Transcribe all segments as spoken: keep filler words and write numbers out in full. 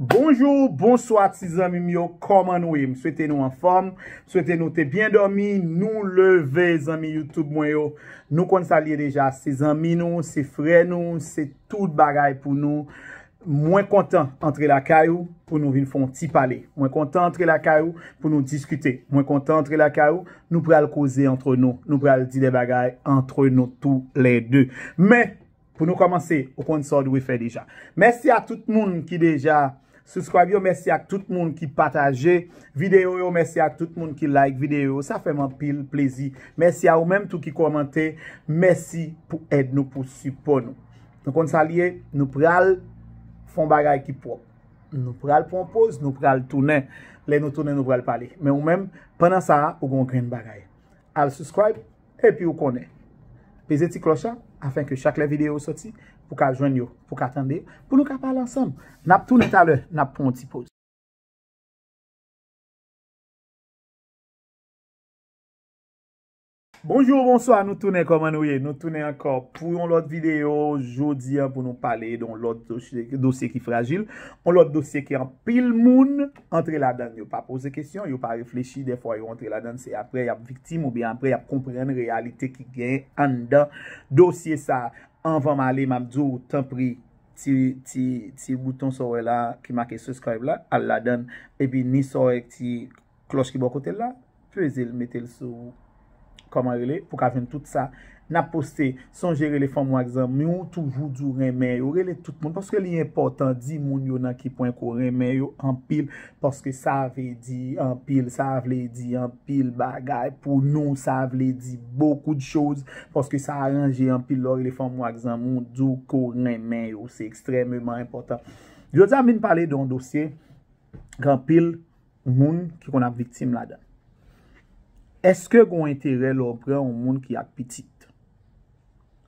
Bonjou, bonswa ti zanmi m yo, kòman nou ye? M swete nou anfòm, m swete nou te byen dòmi, nou leve zanmi YouTube mwen yo. Nou konn sa l ye deja, se zanmi nou, se frè nou, se tout bagay pou nou. Mwen kontan antre lakay ou pou nou vin fè yon ti pale. Mwen kontan antre lakay ou pou nou diskite. Mwen kontan antre lakay ou, nou pral koze antre nou. Nou pral di de bagay antre nou tou le de. Men, pou nou kòmanse, ou konn sa w dwe fè deja. Mèsi a tout moun ki deja subscribe yo, mèsi a tout moun ki pataje videyo yo, mèsi a tout moun ki like videyo yo. Sa fè m anpil plezi. Mèsi a ou menm tou ki kòmante. Mèsi pou èd nou, pou sipò nou. Nou konn sa l ye, nou pral fè yon bagay ki pwòp. Nou pral pran yon poz, nou pral tounen. Lè nou tounen, nou pral pale. Men ou menm, pandan sa a, ou gen yon grenn bagay. Al subscribe, epi ou konnen. Peze ti klòch la, afenke chak lè videyo soti, pou ka jwenn yo, pou ka tande, pou nou ka pale ansanm. N ap tounen talè, n ap pran yon ti poz. Bonjou, bonswa, nou tounen, kòman nou ye? Nou tounen ankò pou yon lòt videyo jodi a pou nou pale de yon lòt dosye, dosye ki frajil, yon lòt dosye ke anpil moun antre ladan l. Yo pa poze kesyon, yo pa reflechi, dèfwa yo antre ladan l, se apre y ap viktim oubyen apre y ap konprann reyalite ki gen anndan dosye sa a. Anvan m ale, m ap di w, tanpri, ti, ti, ti bouton sa w wè la ki make subscribe la, al ladan l, epi ni sa w wè ti klòch ki bò kote l la, peze l, mete l sou, kòman rele, pou ka jwenn tout sa n ap poste. Sonje rele fanmi w ak zanmi w, toujou di w renmen yo, rele tout moun, paske li enpòtan, di moun yo nan ki pwen ke w renmen yo anpil, paske sa vle di anpil, sa vle di anpil bagay pou nou, sa vle di beaucoup de choses, paske sa aranje anpil lè w rele fanmi w ak zanmi w, di w ke w renmen yo, se ekstrèmeman enpòtan. Jodi a, m vin pale de yon dosye ke anpil moun ki konn ap viktim ladan. Èske gen yon enterè lè w pran yon moun ki ak pitit?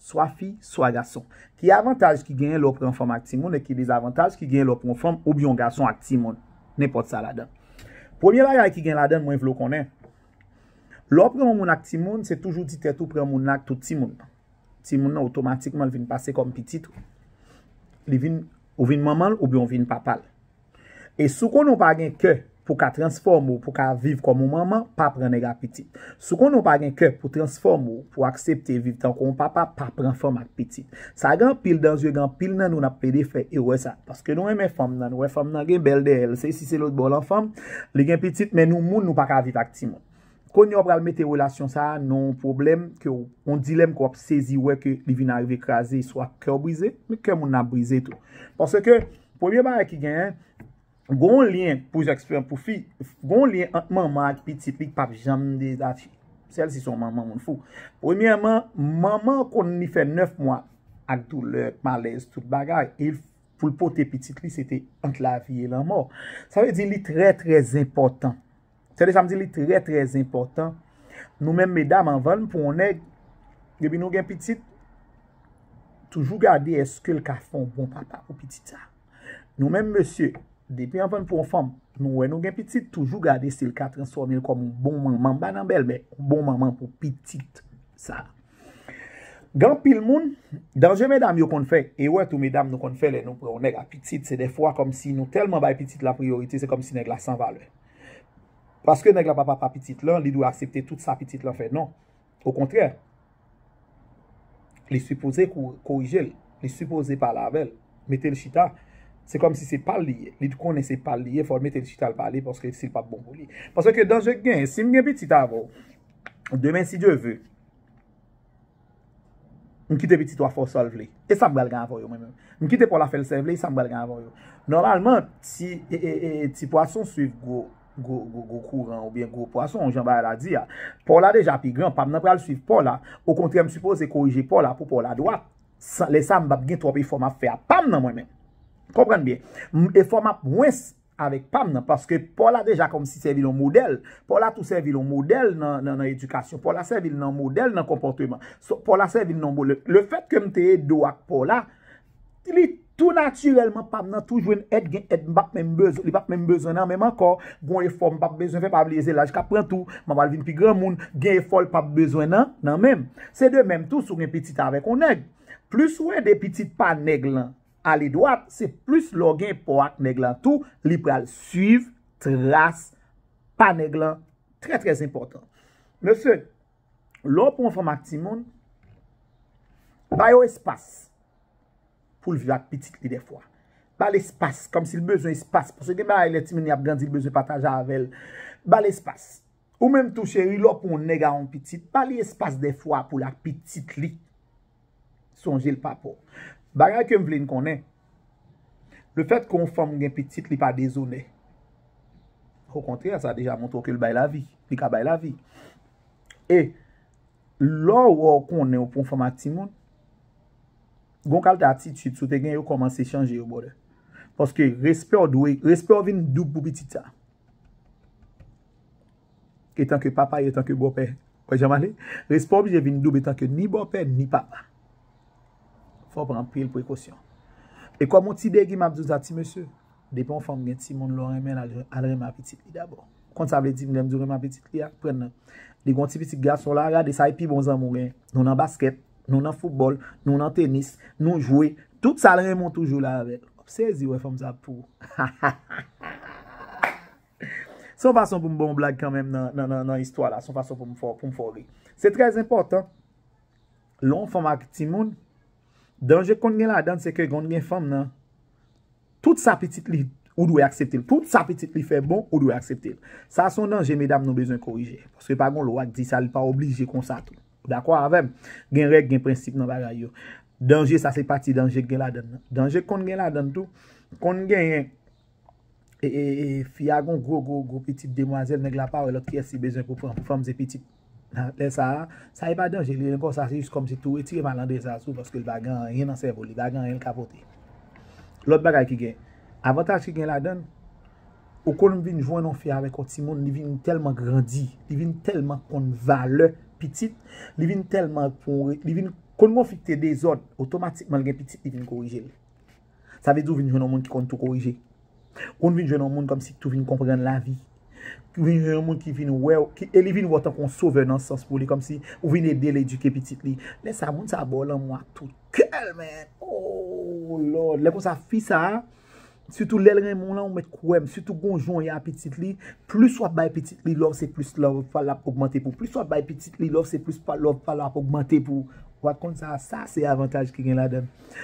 Swa fi, swa gason. Ki avantaj ki genyen lè w pran yon fanm ak timoun e ki dezavantaj ki genyen lè w pran yon fanm oubyen yon gason ak timoun? Nenpòt sa ladan. Premye bagay ki gen ladan, mwen vle w konnen. Lè w pran yon moun ak timoun, se toujou di tèt ou pran moun nan ak tout timoun nan. Timoun nan otomatikman l vin pase kòm pitit ou. Li vin, ou vin manman l oubyen ou vin papa l. E si w konnen w pa gen kè pou ka transfòme w, pou ka viv kòm yon manman, pa pran nèg ak pitit. Si w konnen w pa gen kè pou transfòme w, pou aksepte viv tankou yon papa, pa pran fanm ak pitit. Sa gen anpil danje, gen anpil nan nou n ap plede fè erè sa. Paske nou renmen fanm nan, nou wè fanm nan gen bèl dèyè l, se si se lòt bò l an fanm, li gen pitit, men nou moun, nou pa ka viv ak timoun. Kounye a w pral mete relasyon sa a nan yon pwoblèm ke w, yon dilèm ke w ap sezi wè ke li vin arive kraze, swa kè w brize, men kè moun nan ap brize tou. Paske, premye bagay ki genyen, gen yon lyen, pou eksperyans pou fi, gen yon lyen ant manman ak pitit li k p ap janm detache. Sèl si se yon manman moun fou. Premyèman, manman konn li fè nèf mwa ak doulè, ak malèz, tout bagay. E pou l pote pitit li, se te ant lavi e lanmò. Sa vle di li trè, trè enpòtan. Tande sa m di, li trè, trè enpòtan. Nou menm medam, anvan n pran yon nèg, depi nou gen pitit, toujou gade èske l ka fè yon bon papa pou pitit sa. Nou menm mesye, depi anvan n pran yon fanm, nou wè nou gen pitit, toujou gade si l ka transfòme l kòm yon bon manman, m pa nan bèlmè, yon bon manman pou pitit sa. Gen anpil moun, danje medam yo konn fè, erè tou medam nou konn fè lè nou pran yon nèg ak pitit, se dèfwa kòmsi nou tèlman bay pitit la priyorite, se kòmsi nèg la san valè. Paske nèg la pa papa pitit lan, li dwe aksepte tout sa pitit lan fè. Non. Okontrè, li sipoze ko-, korije l, li sipoze pale avè l, mete l chita. Se kòmsi se pa l li ye. Li konnen se pa l li ye, fò l mete l chita l pale, paske si l p ap bon pou li. Paske danje k genyen, si m gen pitit avè w, demen, si Dye ve, m kite pitit ou a fè w sa l vle. E sa m pral gen avè w yo, mwen menm? M kite pa w la fè l sa l vle, e sa m pral gen avè w yo? Nòmalman, ti, e, e, e, ti pwason swiv gwo, gwo, gwo, gwo kouran oubyen gwo pwason, jan bagay la di a. Pa w la deja pi gran, pa m nan pral swiv pa w la. Okontrè, m sipoze korije pa w la pou pa w la dwat. San, lè sa a, m p ap gen twòp efò m ap fè a pa m nan mwen menm. Konprann byen. M, efò m ap mwens avèk pa m nan, paske pa w la deja kòmsi sèvi l yon modèl. Pa w la tou sèvi l yon modèl nan, nan, nan edikasyon. Pa w la sèvi l nan modèl nan konpòteman. So, pa w la sèvi l nan modèl. Lefètke m te ede w ak pa w la, li tou natirèlman pa m nan tou jwenn èd, gen èd m p ap menm bezwen, li p ap menm bezwen nan men m ankò. Gon efò m p ap bezwen fè, pa bliye se laj k ap pran tou. M ap al vin pi granmoun, gen efò l p ap bezwen nan, nan men m. Se de menm tou, si w gen pitit avèk yon nèg. Plis ou ede pitit pa nèg lan, ale dwat, se plis lè w gen pa w ak nèg lan tou, li pral swiv tras pa nèg lan. Trè, trè enpòtan. Mesye, lè w pran yon fanm ak timoun, ba yo espas pou l viv ak pitit li dèfwa. Ba l espas, kòmsi l bezwen espas. Paske gen bagay lè timoun li ap grandi, li bezwen pataje avè l. Ba l espas. Ou menm tou, cheri, lè w pran yon nèg a yon pitit, ba li espas dèfwa pou l ak pitit li. Sonje l papa w. Bagay ke m vle n konnen, lefètke yon fanm gen pitit, li pa dezonè. Okontrè, sa deja montre w ke l bay lavi. Li ka bay lavi. E lè w wè w konnen w pran yon fanm ak timoun, gon kalite atitid si w te gen yo kòmanse chanje yo, brother. Paske respè w dwe, respè w vin doub pou pitit sa. Etanke papa, etanke bòpè. Wè jan m ale? Respè w oblije vin doub etanke ni bòpè, ni papa. Fò w pran anpil prekosyon. E kòm yon ti degi m ap di w sa, ti mesye, depi yon fanm gen timoun, lè w renmen l, al, al renmen a pitit li dabò. Konn sa vle di, lè m di w renmen a pitit li a, pran nan. Li gon ti pitit gason la, gade sa e pi bon zanmi w gen. Nou nan baskèt, nou nan foutbòl, nou nan tenis, nou jwe. Tout sa l renmen w toujou la avè l. W ap sezi wè fanm sa ap pou ou. Se yon fason pou m ba w yon blag kanmenm nan, nan, nan, nan istwa la. Se yon fason pou m fè, pou m fè w ri. Se trè enpòtan. Lè yon fanm ak timoun, danje k konn gen ladan l, se ke konn gen fanm nan, tout sa pitit li, ou dwe aksepte l. Tout sa pitit li fè bon, ou dwe aksepte l. Sa se yon danje, medam, nou bezwen korije. Paske pa gon lwa k di sa, li pa oblije konsa tou. Ou dakò avè m? Gen règ, gen prensip nan bagay yo. Danje, sa se pati danje k gen ladan l nan. Danje k konn gen ladan l tou, konn genyen e, e, e, fi a gon gwo, gwo, gwo pitit demwazèl, nèg la pa wè lòt kiyès li bezwen pou pran fanm se pitit. Lè sa a, sa e pa danje, li rele konsa, se jis kòmsi tou retire malandren sa sou, paske li pa gen anyen nan sèvo l, li pa gen anyen l ka pote. Lòt bagay ki gen, avantaj ki gen ladan l, ou konn vin jwenn yon fi avèk yon timoun, li vin tèlman grandi, li vin tèlman konn valè pitit, li vin tèlman, li vin konn gon fi ki te dezòd, otomatikman l gen pitit, li vin korije l. Sa vle di w vin jwenn yon moun ki konn tou korije. Ou konn vin jwenn yon moun kòmsi ki tou vin konprann lavi. Ou vin jwenn yon moun ki vin wè w, ki, e li vin wè w tankou yon sovè nan sans pou li, kòmsi ou vin ede l edike pitit li. Lè sa, moun sa ba w lanmou ak tout kè l, man. Oh Lord. Lè konsa, fi sa a, sitou lè l renmen w lan, ou mèt kwè m, sitou gon jan w ye a pitit li, plis w ap bay pitit li love, se plis love pa l ap ogmante pou ou. Plis w ap bay pitit li love, se plis pa love pa l ap ogmante pou ou. Ou pa t konn sa, sa se avantaj ki gen ladan l.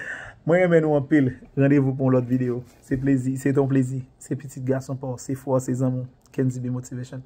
Mwen renmen nou anpil. Randevou pou yon lòt videyo. Se plezi, se te yon plezi. Se pitit gason pa w, se frè w, se zanmi w, Kendy B Motivation.